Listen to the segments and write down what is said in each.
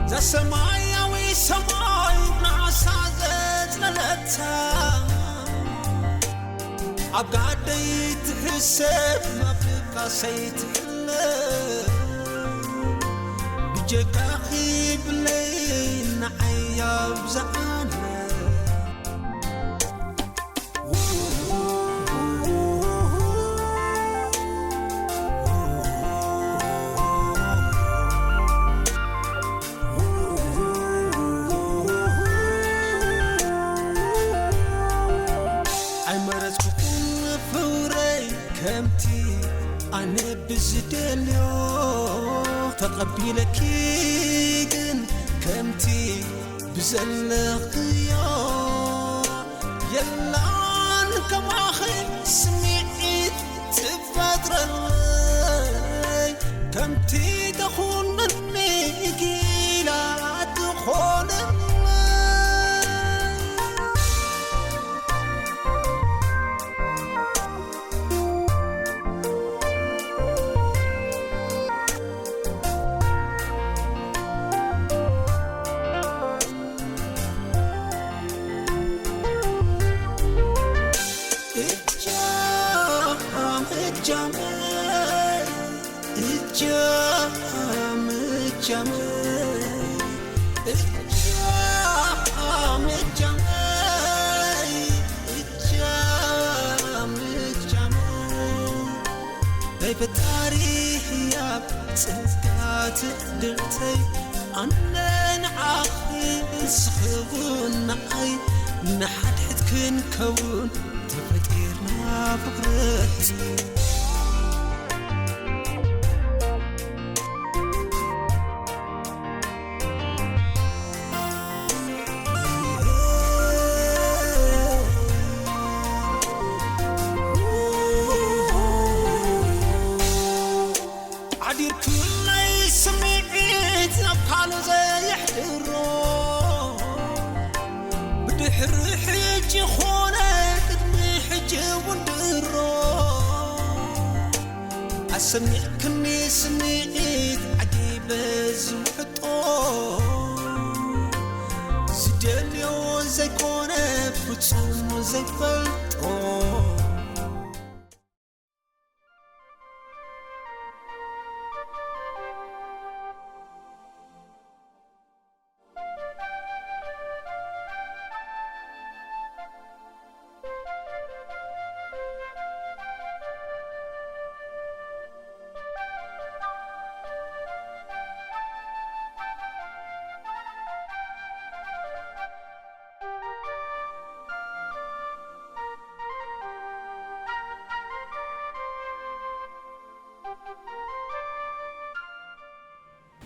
እዛ ሰማያዊ ሰማይ ናሳ ዘጽለለታ፣ ኣብ ጋደይ ትሕሰብ ናብ ድቃሰይ ትሕለ፣ ብጀካኺ ብለይ ንዓይ ኣብዝሓለ። ኣይመረጽኩን ፍቕረይ ከምቲ ኣነ ብዝደልዮ፣ ተቐቢለኪ ግን ከምቲ ብዘለኽዮ። የላን ከማኺ ስምዒት ትፈጥረለይ፣ ከምቲ ተኹነኒ ጊላ ትኾነለይ። እጃም እጃመይ፣ እጃም እጃመይ፣ እጃም እጃመይ፣ እጃም እጃመይ። ናይ ፈጣሪ ህያብ ጸጋ ትዕድልተይ፣ ኣነ ንዓኺ ንስኺ እውን ንዓይ፣ ንሓድሕድ ክንከውን ተፈጢርና ፍቕረይ። ሓዲርኩለይ ስምዒት ናብ ካልእ ዘየሕድሮ፣ ብድሕሪ ሕጂ ኾነ ቅድሚ ሕጂ እውን ድሮ፣ ኣሰሚዕክኒ ስምዒት ዓጊበ ዝውሕጦ፣ ዝደልዮ ዘይኮነ ፍጹም ዘይፈልጦ።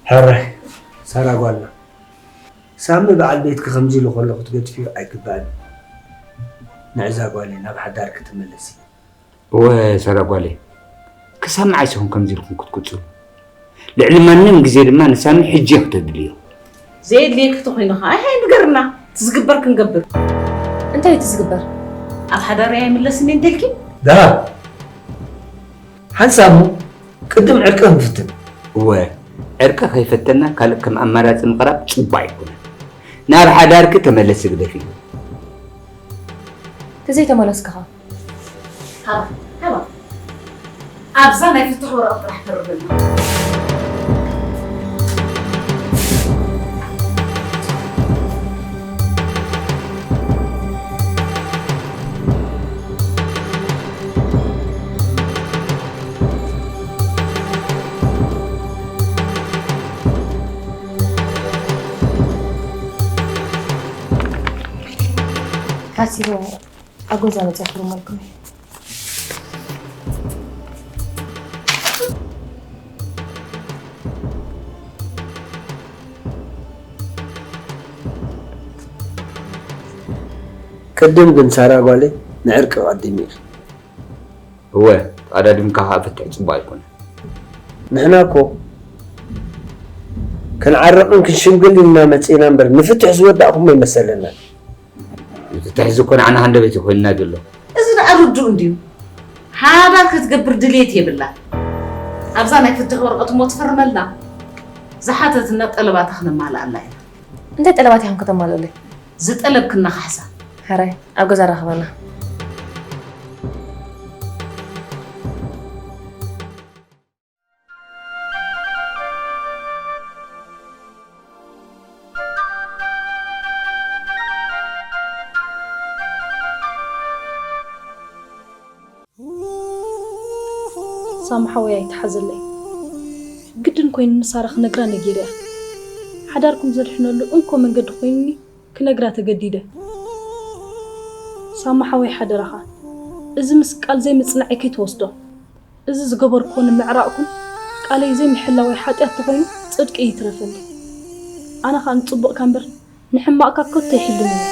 ሕራይ፣ ሳራ ጓልና። ሳሚ በዓል ቤትኪ ከምዚ ኢሉ ከሎ ክትገድፍዮ ኣይግባእን። ንዕዛ ጓለይ ናብ ሓዳርኪ ተመለሲ። እወ ሳራ ጓለይ፣ ክሳብ መዓስ ኢኹም ከምዚ ኢልኩም ክትቅጽሉ? ልዕሊ ማንም ግዜ ድማ ንሳሚ ሕጂ ኢኺ ተድልዮ። ዘየድልየኪ ተኾይኑ ኸዓ፣ ኣይ፣ ንገርና፣ እቲ ዝግበር ክንገብር። እንታይ እቲ ዝግበር? ኣብ ሓዳረይ ኣይምለስን እየ እንተልኪ? ደሃብ፣ ሓንሳብ እሞ ቅድም ዕርቂ ክንፍትን። እወ፣ ዕርቂ ከይፈተና ካልእ ከም ኣማራጺ ምቕራብ ጽቡቕ ኣይኮነን። ናብ ሓዳርኪ ተመለሲ ግደፊ። ተዘይተመለስኪ ኸ? ሃባ፣ ሃባ። ኣብዛ ናይ ፍትሕ ወረቐት ጥራሕ ፈርምልና። ካሲሮ ኣጎዛ መጽያ ክርመልኩም እየ። ቅድም ግን ሳራ ጓለይ ንዕርቂ ቀዲሙ ኢኺ። እወ፣ ተቐዳዲምካ ኸኣ ፍትሕ ጽቡቕ ኣይኮነን። ንሕና እኮ ክንዓርቕን ክንሽምግልን ኢና መጺእና እምበር፣ ንፍትሕ ዝወዳእኩሞ ኣይመሰለናን። ንፍትሕ እዚ እኮ ንዓና ሃንደበት እዩ ኮይንና ዘሎ። እዚ ደኣ ርዱእ እንድዩ። ሓዳር ክትገብር ድልየት የብላን። ኣብዛ ናይ ፍትሕ ወረቐት እሞ ትፈርመልና። ዝሓተትና ጠለባታ ክነማልኣላ ኢና። እንታይ ጠለባት ኢኹም ከተማልኡለይ? ዝጠለብክና ካሕሳ። ሕራይ ኣብ ገዛ ራኽበና። ሳሚ ሓወይ ኣይትሓዘለይ። ግድን ኮይኑ ንሳራ ክነግራ ነጊረያ። ሓዳርኩም ዘድሕነሉ እንኮ መንገዲ ኮይኑኒ ክነግራ ተገዲደ። ሳሚ ሓወይ ሓደራኻ እዚ ምስ ቃል ዘይምጽናዐይ ከይትወስዶ። እዚ ዝገበርክዎ ንምዕራቕኩም ቃለይ ዘይምሕላወይ ሓጢኣት ተኾይኑ ጽድቂ ይትረፈለይ። ኣነ ኸኣ ንጽቡቕካ እምበር ንሕማቕካ ከቶ ኣይሕልምን እየ።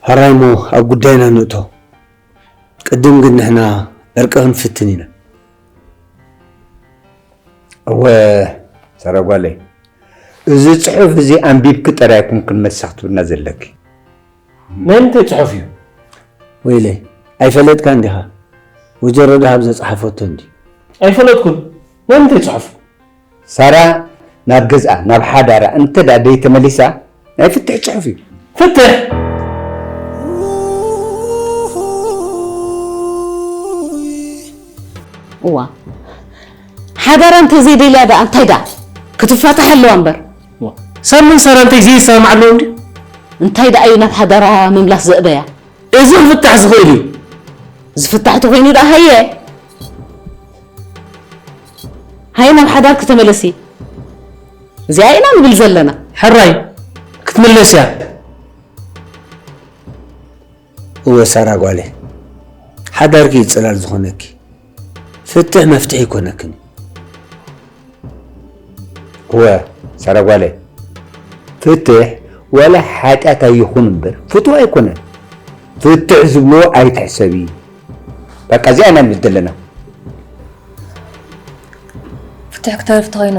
ሕራይ እሞ ኣብ ጉዳይና ንእቶ። ቅድም ግን ንሕና ዕርቂ ክንፍትን ኢና። እወ ሳራ ጓለይ፣ እዚ ጽሑፍ እዚ ኣንቢብኪ ጥራይ ኣይኮንክን መልሲ ክትብልና ዘለኪ። ናይ ምንታይ ጽሑፍ እዩ? ወይለይ፣ ኣይፈለጥካን ዲኻ? ወጀሮ ደሃብ ዘጽሓፈቶ እንድዩ። ኣይፈለጥኩን። ናይ ምንታይ ጽሑፍ? ሳራ ናብ ገዝኣ ናብ ሓዳራ እንተ ደኣ ደይተመሊሳ ናይ ፍትሕ ጽሑፍ እዩ። ፍትሕ? እዋ ሓዳራ እንተዘይደልያ ደኣ እንታይ ደኣ ክትፋታሕ ኣለዋ እምበር። ሳምን ሳራ እንታይ ዘይሰማማዕ ኣለዎም ድዩ? እንታይ ደኣ እዩ ናብ ሓዳራ ምምላስ ዘእበያ? እዚ ክፍታሕ ዝኽእል እዩ። ዝፍታሕ ተኾይኑ ደኣ ሃየ ሃየ ናብ ሓዳርኪ ተመለሲ። እዚኣ ኢና ንብል ዘለና። ሕራይ ክትምለስ እያ። እወ ሳራ ጓለይ፣ ሓዳርኪ እዩ ጽላል ዝኾነኪ፣ ፍትሕ መፍትሒ ኣይኮነክን እዩ። እወ ሳራ ጓለይ፣ ፍትሕ ዋላ ሓጢኣት ኣይኹን እምበር ፍትዊ ኣይኮነን። ፍትሕ ዝብልዎ ኣይትሕሰቢ። በቃ እዚኣ ኢና ንብል ዘለና። ፍትሕ ክተርፍ ተኾይኑ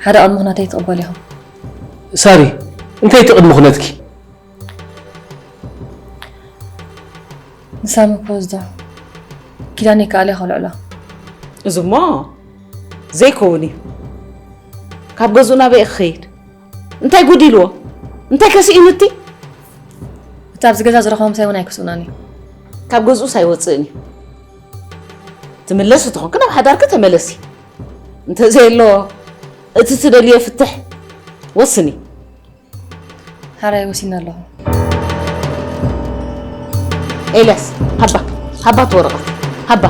ሓደ ቅድሚ ኩነተይ ትቕበሉ ኢኹም። ሳሪ እንታይ እቲ ቅድሚ ኩነትኪ? ንሳሚ ክወስዶ ኪዳነይ ከኣልያ ከልዕሎ። እዚ እሞ ዘይከውን እዩ። ካብ ገዝኡ ናበይ ክኸይድ? እንታይ ጉድ ኢልዎ? እንታይ ከስኢኑ እቲ? እቲ ኣብዚ ገዛ ዝረኸቦ ምሳይ እውን ኣይክስኡናን እዩ። ካብ ገዝኡስ ኣይወፅእን እዩ። ትምለስ እንተኾንኪ ናብ ሓዳርኪ ተመለሲ። እንተዘየሎ እቲ ትደልዮ ፍትሕ ወስኒ። ሓራይ ወሲነ ኣለኹ። ኤልያስ ሃባ ሃባ እቲ ወረቐት ሃባ።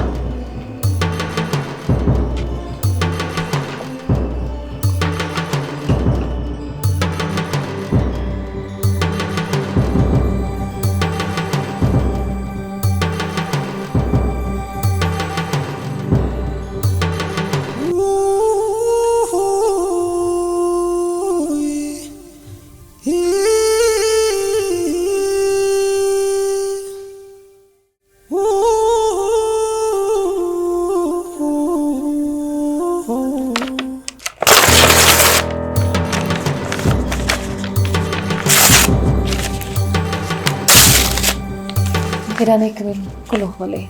ኪዳነይ ክብል ኩሉ ክኽእሎ እየ።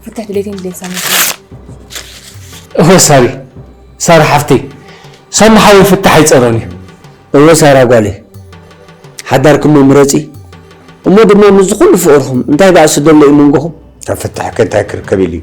ፍትሕ ድሌትን ድሌት ሳሚ። እወ ሳሪ፣ ሳሪ ሓፍተይ፣ ሳሚ ሓወይ ፍትሕ ኣይጸሮን እዩ። እወ ሳራ ጓለይ፣ ሓዳርኪ እሞ ምረጺ። እሞ ድማ ምስዚ ኩሉ ፍቕርኹም እንታይ ባእሲ ደሎ እዩ መንጎኹም? ካብ ፍትሕ ከ እንታይ ክርከብ ኢሉ እዩ?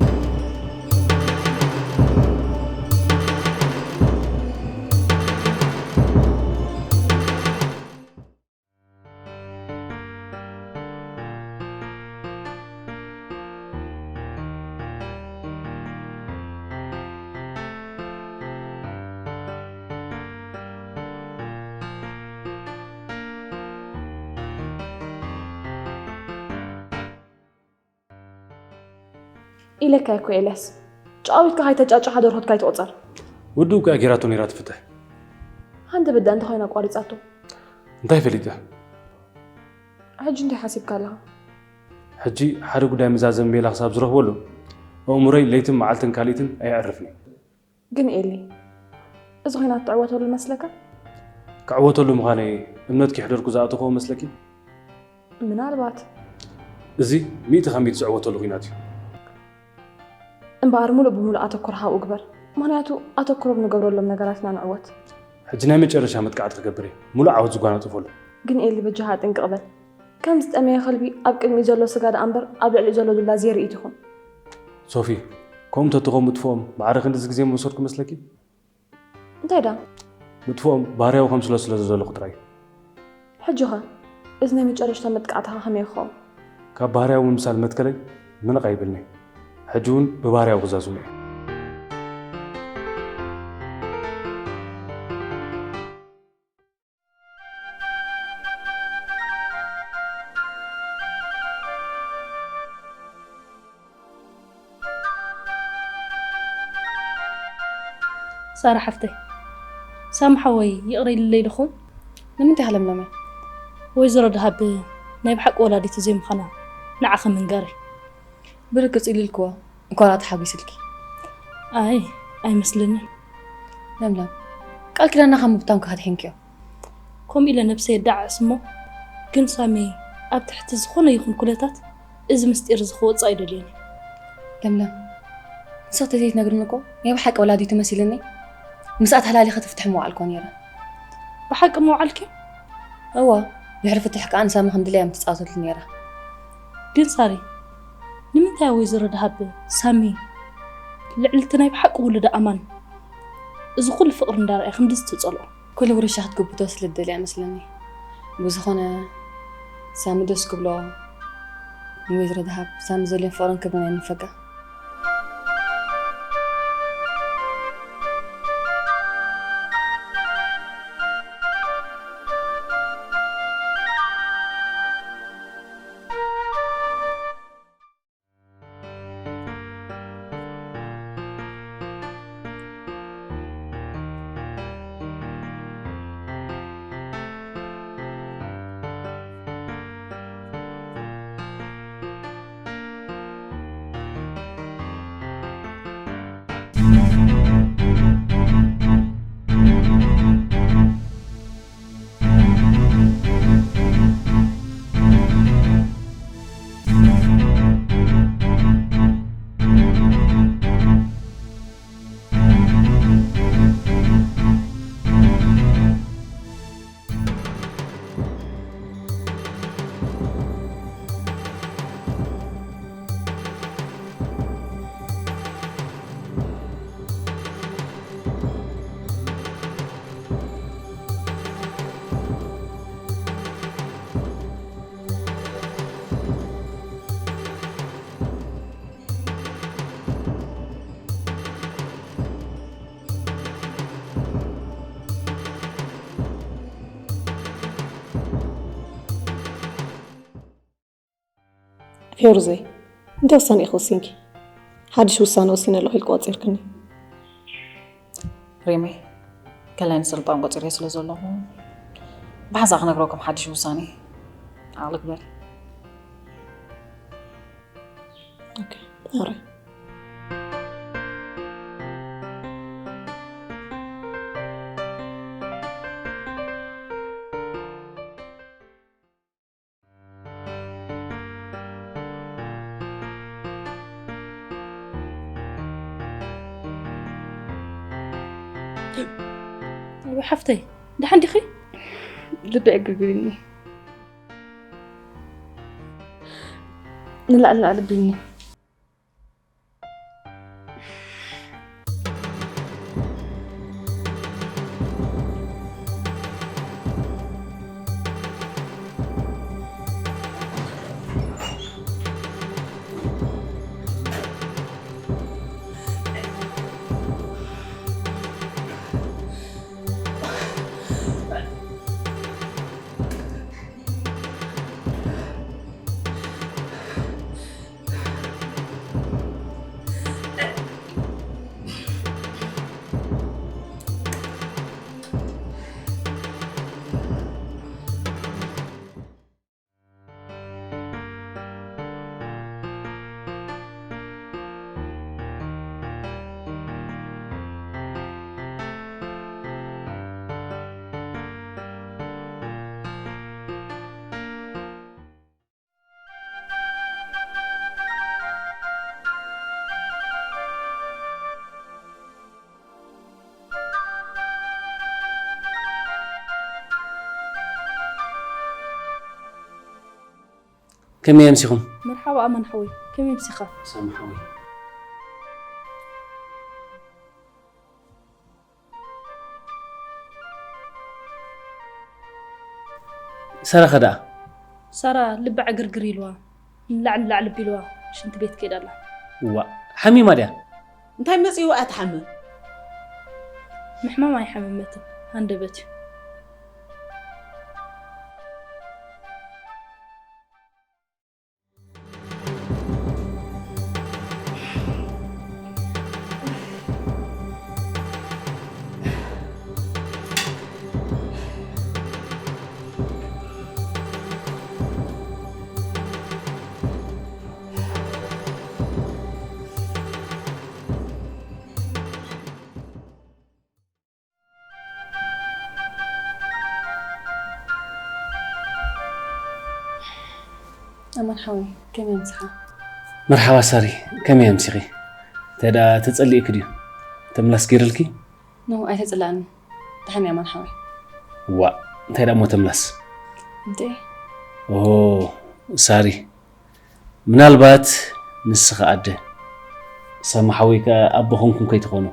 ኢለካ እኮ ኤልያስ፣ ጫዊትካ ካይተጫጫሓ ደርሆትካ ኣይትቑጸር። ውድኡ እኮ እያ ጌራቶ ነይራ ትፍትሕ። ሃንደበት ደኣ እንተኾይና ኣቋሪጻቶ። እንታይ ፈሊጠ? ሕጂ እንታይ ሓሲብካ ኣለኻ? ሕጂ ሓደ ጉዳይ መዛዘሚ ሜላ ክሳብ ዝረኽበሉ ኣእምሮይ ለይትን መዓልትን ካልኢትን ኣየዕርፍን እዩ። ግን ኤሊ፣ እዚ ኹናት ትዕወተሉ መስለካ? ክዕወተሉ ምዃነይ እምነት ከይሕደርኩ ዝኣተኽዎ መስለኪ? ምናልባት። እዚ ሚእቲ ካብ ሚእቲ ዝዕወተሉ ኹናት እዩ። እምበኣር ሙሉእ ብሙሉእ ኣተኩሮ ሃብኡ ግበር። ምኽንያቱ ኣተኩሮ ብንገብረሎም ነገራት ኢና ንዕወት። ሕጂ ናይ መጨረሻ መጥቃዕቲ ክገብር እየ። ሙሉእ ዓወት ዝጓናጸፈሉ። ግን ኤሊ በጃኻ ጥንቅቕ በል። ከም ዝጠመየ ከልቢ ኣብ ቅድሚኡ ዘሎ ስጋ ደኣ እምበር ኣብ ልዕሊኡ ዘሎ ዱላ ዘይርኢ ኣይትኹን። ሶፊ፣ ከምኡ እንተትኾን ምጥፍኦም ማዕረ ክንድዚ ግዜ ምወሰድኩ መስለኪ? እንታይ ደኣ? ምጥፍኦም ባህርያዊ ከም ስለ ስለ ዘለኹ ጥራይ። ሕጂኸ እዚ ናይ መጨረሽታ መጥቃዕትኻ ከመይ ክኸውን? ካብ ባህርያዊ ምምሳል መትከለይ ምንቕ ኣይብልኒ። ሕጂ እውን ብባህርያዊ ክዛዝሞ እየ። ሳራ ሓፍተይ፣ ሳሚ ሓወይ ይቕረ ኢልለይ ዶ ኾን? ንምንታይ ሃለምለመ? ወይዘሮ ደሃብ ናይ ብሓቂ ወላዲቱ ዘይምዃና ንዓኺ ምንጋረይ። ብርግጽ ኢልልክዎ እኳ ተሓጒስልኪ። ኣይ ኣይመስለንን። ለምለም፣ ቃል ኪዳንና ካብ ምብታን ከድሕንክዮ። ከምኡ ኢለ ነብሰይ የዳዕስ እሞ ግን ሳሚ ኣብ ትሕቲ ዝኾነ ይኹን ኩነታት እዚ ምስጢር እዚ ክወጽእ ኣይደልዮን። ለምለም፣ ንስኺ ተዘይትነግርኒ እኮ ናይ ብሓቂ ወላዲቱ መሲልኒ። ምስኣ ተላሊኸ ትፍትሕ ምውዓልኮ ነይረ። ብሓቂ ምውዓልኪ? እዋ፣ ድሕሪ ፍትሕ ከኣ ንሳሚ ክንድለያ ምትጻወተሉ ነይራ። ግን ሳሪ፣ ንምንታይ ወይዘሮ ደሃብ ሳሚ ልዕሊ እቲ ናይ ብሓቂ ውሉዳ ኣማን እዚ ኩሉ ፍቕሪ እንዳረኣየ ክንድዚ ትጸልኦ? ኩሉ ውርሻ ክትግብቶ ስለ ትደልያ መስለኒ። ብዝኾነ ሳሚ ደስ ክብሎ ንወይዘሮ ደሃብ ሳሚ ዘልዮም ፍቕርን ክብርን ኣይንፈጋ። ፌሩዘይ፣ እንታይ ውሳነ ኢኺ ወሲንኪ? ሓድሽ ውሳነ ወሲነ ኣለኹ ኢልኪ ቆጺርክኒ። ሪመይ፣ ከላይ ንስልጣን ቆጺረ ስለ ዘለኹ ብሓንሳእ ክነግረኩም ሓድሽ ውሳነ። ዓቕሊ ግበሪ። ኦኬ፣ ሕራይ። ሓፍተይ፣ ደሓን ዲኺ? ልቢ ዕግርግርኒ። ንላዕሊ ንላዕሊ ብልኒ። ከመይ ኣምሲኹም? መርሓባ ኣማን ሓወይ፣ ከመይ ኣምሲኻ? ሳሚ ሓወይ። ሳራ ከ ደኣ? ሳራ ልባ ዕግርግር ኢልዋ፣ ንላዕሊ ላዕሊ ቢልዋ ሽንቲ ቤት ከይዳ ኣላ። እዋ፣ ሓሚማ ድያ? እንታይ መጺኡ እያ ትሓምም? ምሕማም ኣይሓመመትን፣ ሃንደበት እዩ። ኣማን ሓወይ ከመይ ኣምስኻ? መርሓባ ሳሪ፣ ከመይ ኣምሲኺ? እንታይ ደኣ ተጸሊእኪ ድዩ? ተምላስ ገይርልኪ? ኖ ኣይተጸላእኒ። ደሓን እየ ኣማን ሓወይ። ዋእ እንታይ ደኣ እሞ ተምላስ? እንዴ ኦ ሳሪ ምናልባት ንስኺ ኣደ ሳሚ ሓወይ ከኣ ኣቦ ኾንኩም ከይትኾኑ።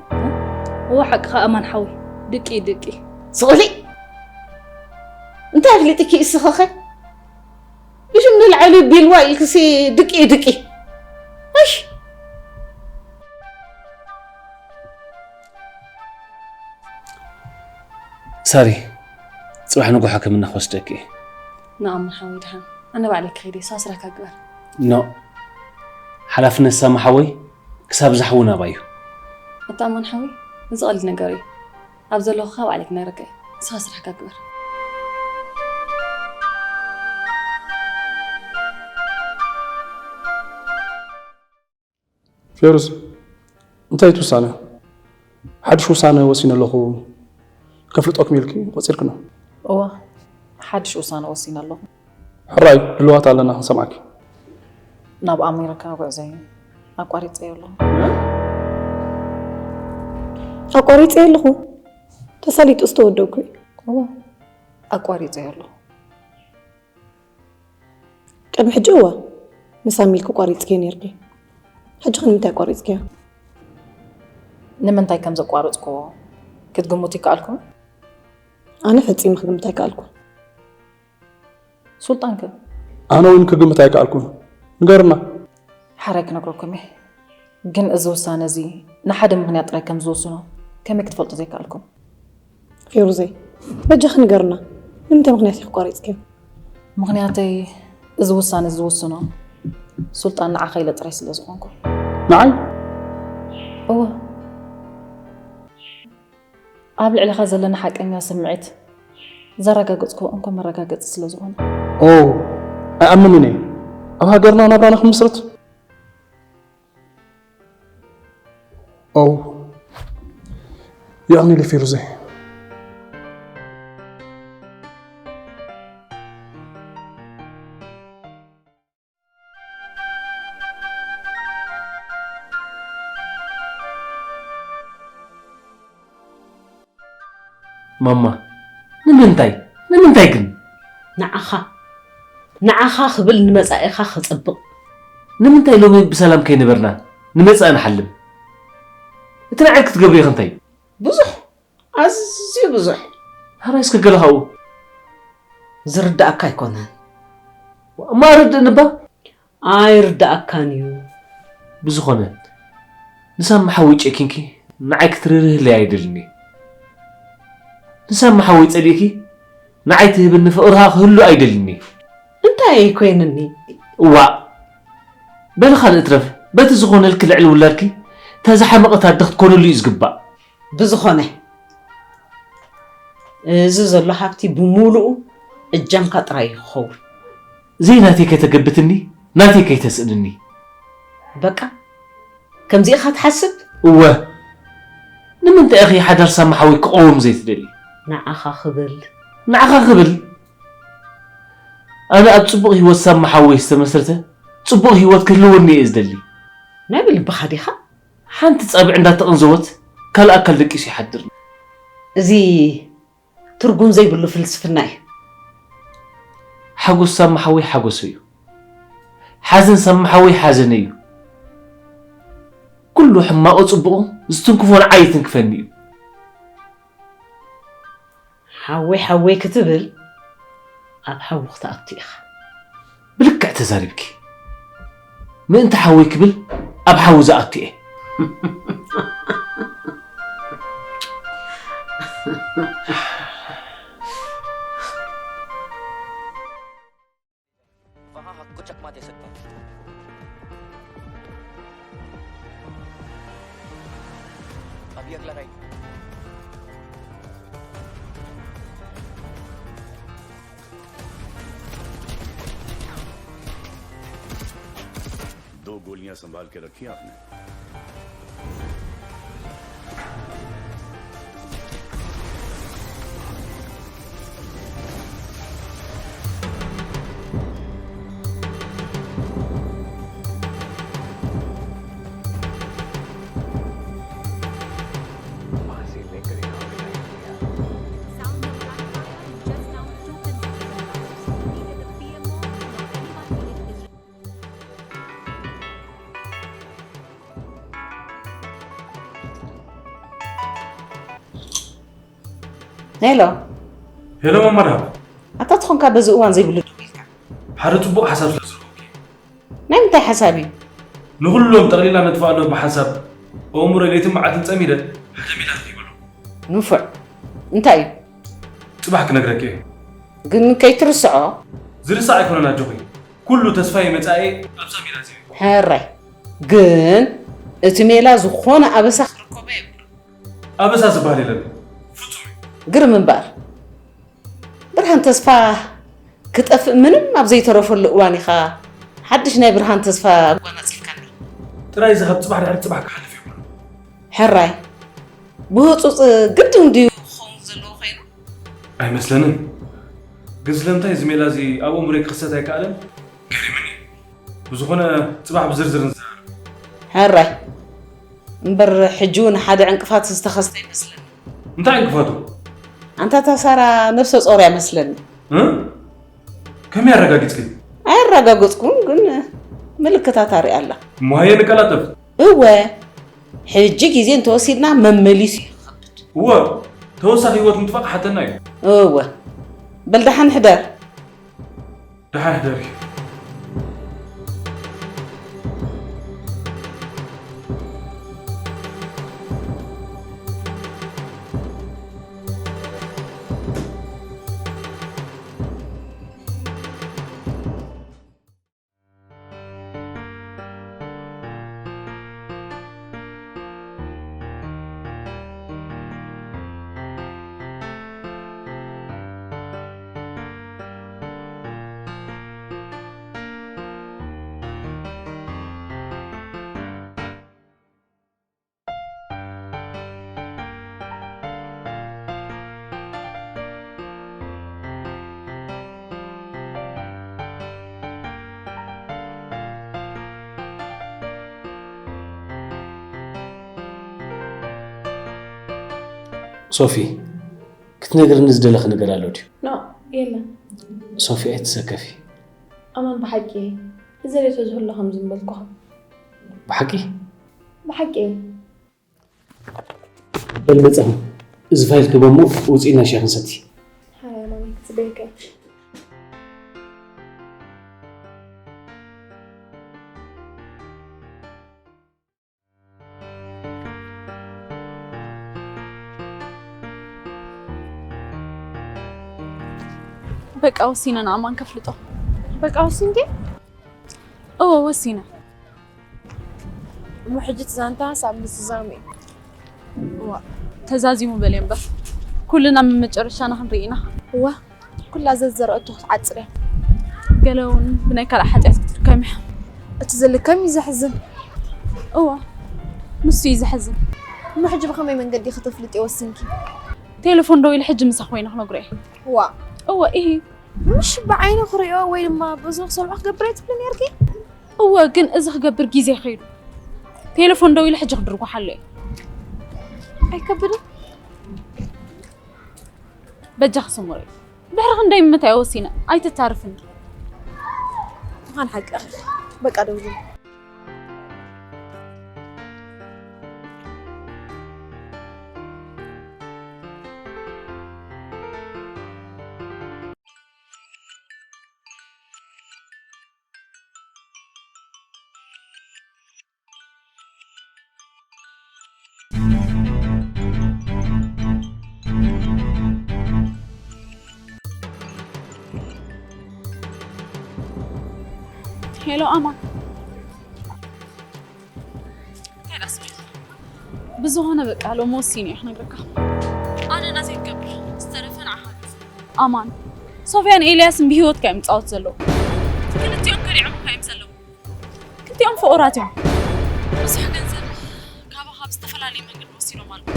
እወ ሓቅኻ ኣማን ሓወይ ድቂ ድቂ። ስቕ ኢሊ እንታይ ኣፍሊጥኪ እስኺ ኸ ኢሉ ንላዕሊ ቢልዋ ኢልክሲ ድቂ ድቂ። እሽ ሳሪ ጽባሕ ንግሆ ሕክምና ክወስደኪ እየ። ንኣምን ሓወይ ድሓን ኣነ ባዕለይ ክኸይድ እየ ሳስራካ ግበር። ኖእ ሓላፍነት ሳሚ ሓወይ ክሳብ ዝሓዊ ናባይ እዩ። ኣታ ኣማን ሓወይ እዚ ቀሊል ነገር እዩ። ኣብ ዘለኹኻ ባዕለይ ክነግረካ እየ። ንስኻ ስራሕካ ግበር። ፌሩዝ እንታይ እቲ ውሳነ? ሓድሽ ውሳነ ወሲነ ኣለኹ ከፍልጠኩም ኢልኪ ቆጺርክኖ። እወ ሓድሽ ውሳነ ወሲነ ኣለኹ። ሕራይ ድልዋት ኣለና ክንሰምዓኪ። ናብ ኣሜሪካ ጉዕዞይ ኣቋሪፀዮ ኣለኹ። ኣቋሪፀዮ ኣለኹ? ተሳሊጡ ዝተወደኩ እዩ። እወ ኣቋሪፀዮ ኣለኹ። ቅድሚ ሕጂ እወ ንሳሚ ኢልኪ ቋሪፅክዮ ነይርኪ። ሕጂ ከ ንምንታይ ኣቋሪፅክዮ? ንምንታይ ከም ዘቋረፅክዎ ክትግምቱ ይከኣልኩም? ኣነ ፈፂመ ክግምት ኣይከኣልኩን። ሱልጣን ከ? ኣነ እውን ክግምት ኣይከኣልኩን። ንገርና። ሓራይ ክነግረኩም እየ። ግን እዚ ውሳነ እዚ ንሓደ ምኽንያት ጥራይ ከም ዝውስኖ ከመይ ክትፈልጡ ዘይከኣልኩም? ፌሩዘይ በጃኺ ንገርና ንምንታይ ምኽንያት ኢኺ ኣቋሪፅክዮ? ምኽንያተይ እዚ ውሳነ እዚ ዝውስኖ ሱልጣን ንዓኻ ኢለ ጥራይ ስለ ዝኾንኩ። ንዓይ? እወ። ኣብ ልዕሊኻ ዘለና ሓቀኛ ስምዒት ዘረጋገፅክዎ እንኮ መረጋገፂ ስለ ዝኾነ። ኦ ኣይኣምንን እየ። ኣብ ሃገርና ናብራና ክምስርት ኦው የቕኒለይ ፌሩዘይ። ማማ ንምንታይ ንምንታይ ግን? ንዓኻ ንዓኻ ክብል ንመጻኢኻ ክጸብቕ። ንምንታይ ሎሚ ብሰላም ከይነበርና ንመጻኢ ንሓልም? እቲ ንዓይ ክትገብርዮ ከ እንታይ እዩ? ብዙሕ ኣዝዩ ብዙሕ። ሃራይ እስከ ገለ ካብኡ። ዝርዳእካ ኣይኮነን። እሞ ኣረድእኒ እባ። ኣይርድኣካን እዩ። ብዝኾነ ንሳሚ ሓወይ ጨኪንኪ ንዓይ ክትርህርህለይ ኣይደልን እየ። ንሳሚ ሓወይ ጸሊእኪ ንዓይ ትህብኒ ፍቕሪ ኸኣ ክህሉ ኣይደልን እየ። እንታይ ኮይንኒ? እዋእ በሊ ካልእ እትረፍ በቲ ዝኾነልኪ ልዕሊ ውላድኪ እታ ዝሓመቐት ኣደ ክትኮነሉ እዩ ዝግባእ። ብዝኾነ እዚ ዘሎ ሃብቲ ብምሉኡ እጃምካ ጥራይ እዩ ክኸውን። ዘይናተይ ከይተገብትኒ ናተይ ከይተስእንኒ። በቃ ከምዚ ኢኻ ትሓስብ? እወ ንምንታይ ኢኺ ሓዳር ሳሚ ሓወይ ክቐውም ዘይትደልዪ? ንዓኻ ክብል። ንዓኻ ክብል? ኣነ ኣብ ጽቡቕ ህይወት ሳሚ ሓወይ ዝተመስረተ ጽቡቕ ህይወት ክህልወኒ እየ ዝደሊ። ናይ ብልብኻ ዲኻ? ሓንቲ ጻብዕ እንዳተቐንዘወት ካልእ ኣካል ደቂሱ ይሓድር። እዚ ትርጉም ዘይብሉ ፍልስፍና እዩ። ሓጎስ ሳሚ ሓወይ ሓጎሰይ እዩ። ሓዘን ሰማሓወይ ሓዘነይ እዩ። ኩሉ ሕማቑ ጽቡቑ ዝትንክፎ ንዓይ ይትንክፈኒ እዩ። ሓወይ ሓወይ ክትብል ኣብ ሓዊ ክትኣቱ ኢኻ። ብልክዕ ተዛሪብኪ። ምእንቲ ሓወይ ክብል ኣብ ሓዊ ዝኣቱ እየ። वहाँ आपको चकमा दे सकता हूँ। अभी अगला राइट। दो गोलियां संभाल के रखी आपने। ሄሎ። ሄሎ ማማ ደሃብ። ኣታ ትኾንካ በዚ እዋን ዘይብሉ ደዊልካ። ሓደ ጽቡቕ ሓሳብ ስለ ዝረኸብኩ። ናይ ምንታይ ሓሳብ እዩ? ንኹሎም ጠቕሊላ ነጥፍኣሎም ብሓሳብ ኣእምሮይ ለይትን መዓልትን ጸሚደ ሓደ ሜላ ረኺበሉ። ንፉዕ። እንታይ እዩ? ጽባሕ ክነግረኪ እየ። ግን ከይትርስዖ። ዝርሳዕ ኣይኮነን ኣጆኺ። ኩሉ ተስፋይ መጻኢ ኣብዛ ሜላ እዚ እዩ። ሕራይ። ግን እቲ ሜላ ዝኾነ ኣበሳ ክርከቦ የብሉን። ኣበሳ ዝበሃል የለን። ፍጹም እዩ። ግርም እምበኣር። ብርሃን ተስፋ ክጠፍእ ምንም ኣብ ዘይተረፈሉ እዋን ኢኻ ሓድሽ ናይ ብርሃን ተስፋ ኣጓናጺፍካኒ። ጥራይ እዚ ካብ ጽባሕ ድሕሪ ጽባሕ ክሓልፍ የብሉን። ሕራይ። ብህጹጽ ግድን ድዩ ክኸውን ዘለዎ ኮይኑ? ኣይመስለንን። ግን ስለምንታይ እዚ ሜላ እዚ ኣብ ኣእምሮይ ክኽሰት ኣይከኣለን? ገሪምኒ። ብዝኾነ ጽባሕ ብዝርዝር ንዘራረብ። ሕራይ። እምበር ሕጂ እውን ሓደ ዕንቅፋት ዝተኸስተ ይመስለኒ። እንታይ ዕንቅፋቱ? ኣንታ እታ ሳራ ነብሰ ጾር እያ መስለኒ። እ? ከመይ ኣረጋጊጽኪ? ኣየረጋገጽኩን፣ ግን ምልክታት ኣርእያ ኣላ። እሞ ሃየ ንቀላጠፍ። እወ፣ ሕጂ ግዜ እንተወሲድና መመሊሱ እዩ ክኸብድ። እወ፣ ተወሳኺ ህይወት ምጥፋእ ክሓተና እዩ። እወ፣ በል ደሓን ሕደር። ደሓን ሕደሪ። ሶፊ፣ ክትነግርኒ ዝደለኺ ነገር ኣሎ ድዩ? ኖ፣ የለን። ሶፊ፣ ኣይትሰከፊ። ኣማን፣ ብሓቂ እየ። እዚ ሬቶ ዝህሎ ከም ዝምበልኩኻ። ብሓቂ? ብሓቂ እየ። በል መጻኹ፣ እዚ ፋይል ክበሞ ውጽኢና ሻሂ ክንሰቲ። ሃይ ኣማን፣ ክጽበየካ እየ። በቃ ወሲነ ንኣማን ከፍልጦ። በቃ ወሲንኪ? እወ ወሲነ። እሞ ሕጂ እቲ ዛንታ ሳብ ምዝዛም እዩ። እዋ፣ ተዛዚሙ በል እምበር። ኩልና መመጨረሻና ክንርኢ ኢና። እዋ፣ ኩላ ዘዘረአቶ ክትዓጽር እያ። ገለ እውን ብናይ ካልእ ሓጢኣት ክትርከም እያ። እቲ ዝልከም እዩ ዘሕዝን። እዋ፣ ንሱ እዩ ዘሕዝን። እሞ ሕጂ ብኸመይ መንገዲ ኢኺ ተፍልጥዮ ወሲንኪ? ቴሌፎን ደዊለ ሕጂ ምሳኺ ኮይነ ክነግሮ እየ። እዋ። እወ፣ ኢሂ። ምሽ ብዓይኒ ክሪኦ ወይ ድማ ብእዝኑ ክሰምዖ ክገብር እየ ትብሊ ነይርኪ? እወ፣ ግን እዚ ክገብር ግዜ ከይዱ። ቴሌፎን ደዊለ ሕጂ ክድርጎ ሓሎ እየ። ኣይከብድን? በጃኺ ስሙረይ። ድሕሪ ክንደይ ምምታይ ወሲነ፣ ኣይትታርፍኒ። ምዃን ሓቅኺ። በቃ ደውልልኝ። ሄሎ ኣማን። እንታይ ደኣ ስሚዒት? ብዝኾነ በቃ ሎሚ ወሲነ እየ ክነግረካ። ኣነ ናተይ ክገብር ዝተረፈ ንዓኻ። ኣማን፣ ሶፍያን ኤልያስን ብህይወትካ እዮም ዝጻወቱ ዘለዉ። ክልቲኦም ከዲዖምካ እዮም ዘለዉ። ክልቲኦም ፍቑራት እዮም። ብዙሕ ገንዘብ ካባኻ ብዝተፈላለየ መንገዲ ወሲዶም ኣለዉ።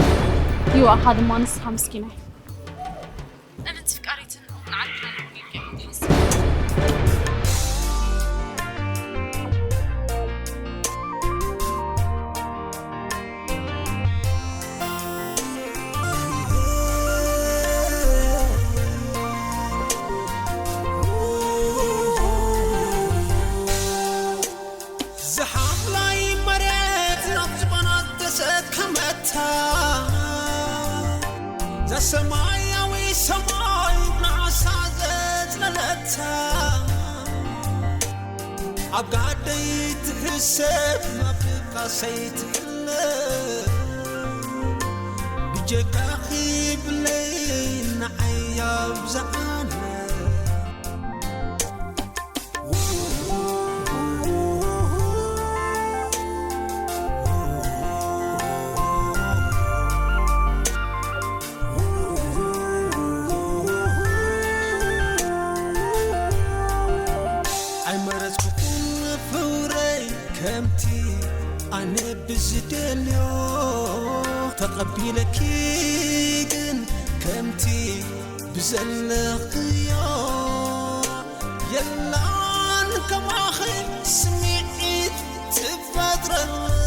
ይዋእኻ ድማ ንስኻ ምስኪናይ። እምንቲ ፍቃሪትን እውን ዓርክን ኣለዉኒ ኢልካ ኢኻ ትሓስብ። ዝሓምላይ መሬት ናብ ዝኾና ተሰከመታ፣ ዘሰማያዊ ሰማይ ንዓሳ ዘጽለለታ፣ ኣብ ጋደይ ትሕሰብ፣ ኣብ ድቃሰይ ትሕለብ፣ ብጀካኺ ብለይ ንዓይ ኣብዝሓነ። ኣይመረጽኩኹን ፍቕረይ ከምቲ ኣነ ብዝደልዮ፣ ተቐቢለኪ ግን ከምቲ ብዘለኽዮ። የላን ከማኺ ስምዒት ትፈጥረለይ፣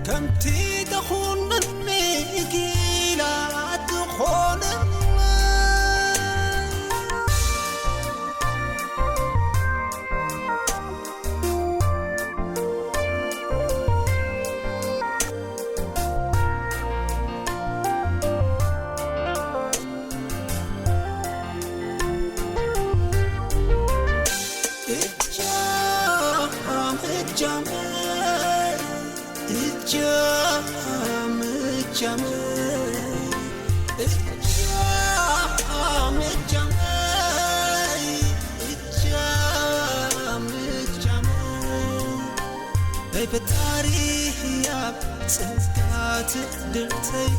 ከምቲ ተኹነኒ ጊላ ትኾነለይ። እጃም እጃመይ፣ እጃም እጃመይ፣ እጃም እጃመይ፣ እጃም እጃመይ። ናይ ፈጣሪ ህያብ ጸጋ ትዕድልተይ፣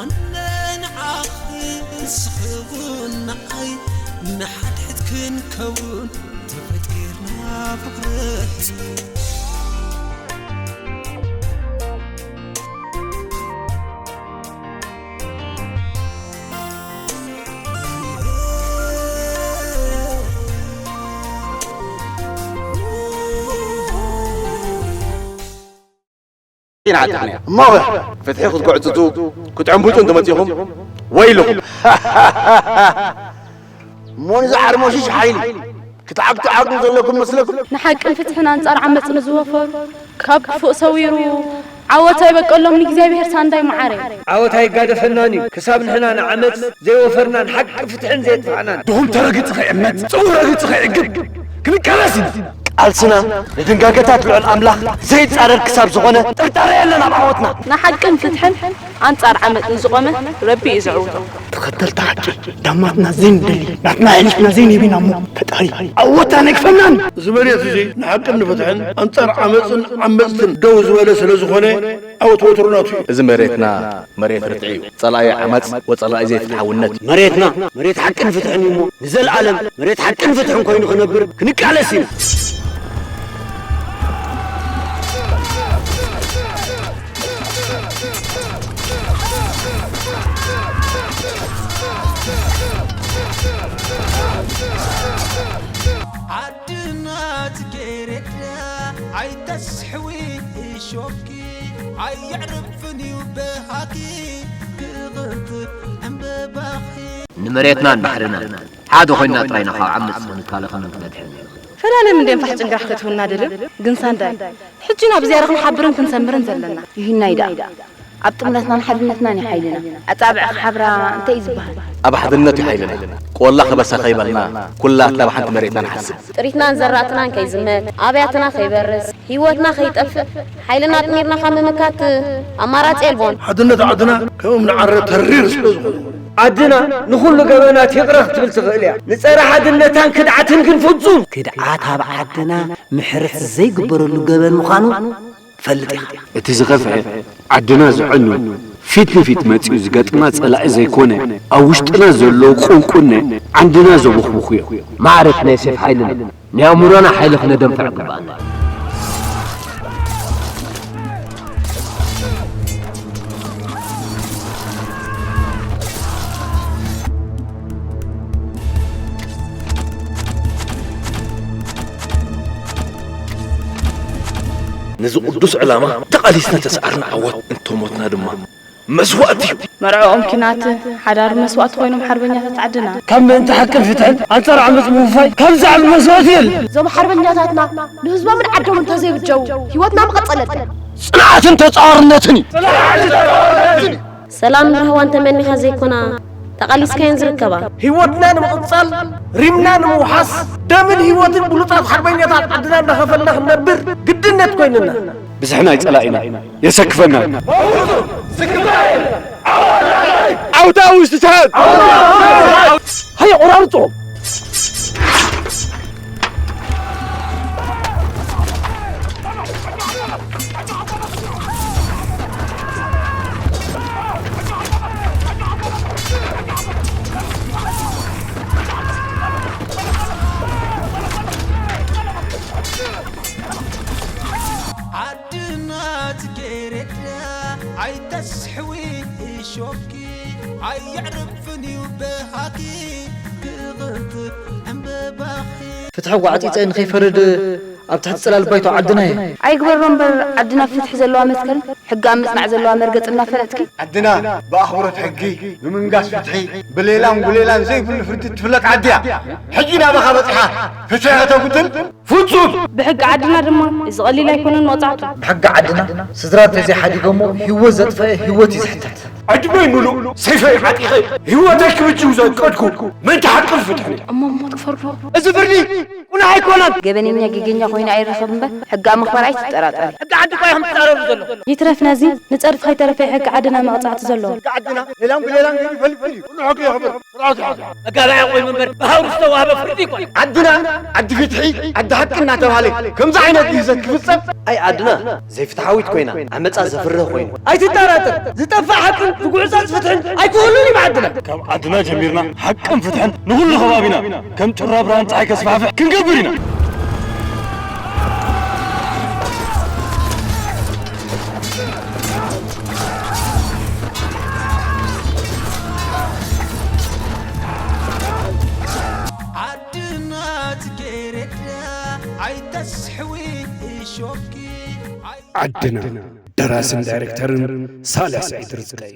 ኣነ ንዓኺ ንስኺ እውን ንዓይ፣ ንሓድሕድ ክንከውን ተፈጢርና ፍቕረይ። ኢና ዓጢቕና። እሞ ፍትሒ ክትጉዕጽጹ፣ ክትዕንብጡ እንተመጺኹም፣ ወይልኹም። እሞ ንዚ ዓርሞሽሽ ሓይሊ ክትዓግቱ ዓቕሚ ዘለኩም መስለኩም? ንሓቅን ፍትሕን ኣንጻር ዓመጽ ንዝወፈሩ፣ ካብ ክፉእ ሰዊሩ ዓወት ኣይበቀሎም ንእግዚኣብሔር ሳንዳይ መዓረይ። ዓወት ኣይጋደፈናን እዩ፣ ክሳብ ንሕና ንዓመጽ ዘይወፈርናን ሓቂ ፍትሕን ዘየጥፋእናን። ድኹም ተረግጽ ኸይእመት፣ ጽቡቕ ረግጽ ኸይዕግብ ክንቃለስ ኢና። ቃልስና ንድንጋገታት ልዑል ኣምላኽ ዘይጻረር ክሳብ ዝኾነ ጥርጣረ የለን ኣብ ዓወትና። ንሓቅን ፍትሕን ኣንጻር ዓመጽ ንዝቖመ ረቢ እዩ ዘዕውቶ። ተኸተልቲ ሓቂ ዳማትና ዘይንደሊ፣ ናትና ኣሕሊፍና ዘይንህብ ኢና እሞ ፈጣሪ ዓወትና ኣይግፈናን። እዚ መሬት እዚ ንሓቅን ንፍትሕን ኣንጻር ዓመጽን ዓመጽትን ደው ዝበለ ስለ ዝኾነ፣ ዓወት ወትሩ ናቱ እዩ። እዚ መሬትና መሬት ርትዒ እዩ። ጸላኢ ዓመጽ ወጸላኢ ዘይፍትሓውነት እዩ። መሬትና መሬት ሓቅን ፍትሕን እዩ እሞ ንዘለኣለም መሬት ሓቅን ፍትሕን ኮይኑ ክነብር ክንቃለስ ኢና። ዓድና ጽጌረዳ ኣይተስሕዊ እሾኪ ኣየዕርፍን እዩ በሃኪ ክቕንጥብ ዕምበባኺ። ንመሬትናን ባሕርናን ሓደ ኮይንና ጥራይ ኢና ካብ ዓመጽ ክንከላኸልን ክንድሕንን ንኽእል። ፈላለ ምንድን ፋሕ ጭንግራሕ ከትህውና ደልም ግን ሳንዳይ ሕጂ ናብ ዝያዳ ክንሓብርን ክንሰምርን ዘለና። ይህናይ ደኣ ኣብ ጥምረትናን ሓድነትናን እዩ ሓይልና። ኣጻብዕ ክሓብራ እንታይ እዩ ዝበሃል? ኣብ ሓድነት እዩ ሓይልና። ቆላ ከበሳ ከይበልና ኩላትና ብሓንቲ መሬትና ንሓስብ። ጥሪትናን ዘራእትናን ከይዝመት፣ ኣብያትና ከይበርስ፣ ህይወትና ከይጠፍእ፣ ሓይልና ኣጥሚርና ካብ ምምካት ኣማራጺ የልቦን። ሓድነት ዓድና ከም እምኒ ዓረ ተሪር ስለ ዝኾነ። ዓድና ንኹሉ ገበናት ይቕረ ክትብል ትኽእል እያ። ንጸረ ሓድነታን ክድዓትን ግን ፍጹም። ክድዓት ኣብ ዓድና ምሕረት ዘይግበረሉ ገበን ምዃኑ ትፈልጥ ኢኻ። እቲ ዝኸፍአ ዓድና ዘዕኑ ፊት ንፊት መጺኡ ዝገጥማ ጸላኢ ዘይኮነ፣ ኣብ ውሽጥና ዘለዉ ቁንቁነ ዓንድና ዘቦኽብኹ እዮም። ማዕረት ናይ ሴፍ ሓይልና ናይ ኣእምሮና ሓይሊ ክነደንፍዕ ግባኣና። ነዚ ቅዱስ ዕላማ ተቓሊስና ተሰኣርና ዓወት፣ እንተሞትና ድማ መስዋእቲ እዩ። መርዕኦም ኪናት፣ ሓዳሩ መስዋእቲ ኮይኖም ሓርበኛታት ዓድና። ካብ ምእንቲ ሓቅን ፍትሕን ኣንጻር ዓመጽ ምውፋይ ካብ ዝዓቢ መስዋእቲ የለን። እዞም ሓርበኛታትና ንህዝቦምን ዓዶምን እንተዘይብጀው ህይወትና ምቐጸለትን። ጽንዓትን ተጻዋርነትን እዩ። ሰላምን ራህዋን ተመኒኻ ዘይኮና ተቓሊስካየን ዝርከባ። ህይወትና ንምቕጻል፣ ሪምና ንምውሓስ፣ ደምን ህይወትን ብሉጻት ሓርበኛታት ዓድና እንዳኸፈልና ክንነብር ግድነት ኮይንና። ብዝሒ ናይ ጸላኢና የሰክፈና። ዓውታ ውሽጢ ሰዓት ሃየ ቆራርጾ። ዓድና ጽጌረዳ ኣይተስሕዊ እሾኪ ኣየዕርፍን እዩ በሃኪ ክቕንጥብ ዕምበባኺ። ፍትሒ ጓዕጺጸ ንኸይፈርድ ኣብ ትሕቲ ጽላል ባይቶ ዓድና እየ። ኣይግበሮ እምበር ዓድና ፍትሒ ዘለዋ መትከል ሕጊ ኣብ ምጽናዕ ዘለዋ መርገጽ እናፈለጥኪ። ዓድና ብኣኽብሮት ሕጊ፣ ብምንጋስ ፍትሒ፣ ብሌላን ጉሌላን ዘይብሉ ፍርዲ እትፍለጥ ዓዲ እያ። ሕጂ ናባኻ በጺሓ ፍትሒ ከተጉድል ፍጹም! ብሕጊ ዓድና ድማ እዚ ቀሊል ኣይኮነን መቕጻዕቱ። ብሕጊ ዓድና ስድራ እንተዘይሓዲጎሞ ህይወት ዘጥፈአ ህይወት እዩ ዝሕተት። ዕድመይ ምሉእ ሰይፈይ ዓጢቐ ህይወተይ ክብጅው ዘቀድኩ ምእንቲ ሓቅን ፍትሕን እየ። እሞ ሞት ክፈርዶ? እዚ ፍርዲ ቁኑዕ ኣይኮነን። ገበነኛ ጌገኛ ኮይኑ ኣይረኸብ እምበር ሕጊ ኣብ ምኽባር ኣይትጠራጠሪ። ሕጊ ዓዲ እኳ ኢኹም ትጻረሩ ዘሎ። ይትረፍ ነዚ ንጸድፊ ከይተረፈ ሕጊ ዓድና መቕጻዕቲ ዘለዎ። ሕጊ ዓድና ሌላን ብሌላን ገይሩ ይፈልፍል እዩ። ኩሉ ሕጊ የኽብር። ስርዓት ይሓዝ። መጋባእያ ኮይኑ እምበር ብሃውሪ ዝተዋህበ ፍርዲ ኣይኮነን። ዓድና ዓዲ ፍትሒ ዓዲ ሓቂ እናተባህለ ከምዚ ዓይነት ግህሰት ክፍጸም ኣይ ዓድና ዘይፍትሓዊት ኮይና ዓመጻ ዘፍርህ ኮይኑ። ኣይትጠራጠር ዝጠፍእ ሓቅን ዝጉዕጸጽ ፍትሕን ኣይክህሉን እዩ ብዓድና። ካብ ዓድና ጀሚርና ሓቅን ፍትሕን ንኹሉ ከባቢና ከም ጩራ ብርሃን ጸሓይ ከስፋሕፍሕ ክንገብር ኢና። ዓድና ጽጌረዳ ኣይተስሕዊ እሾኪ ኣይ- ዓድና ደራስን ዳይሬክተርን ሳልሕ ስዒድ ርዝቀይ።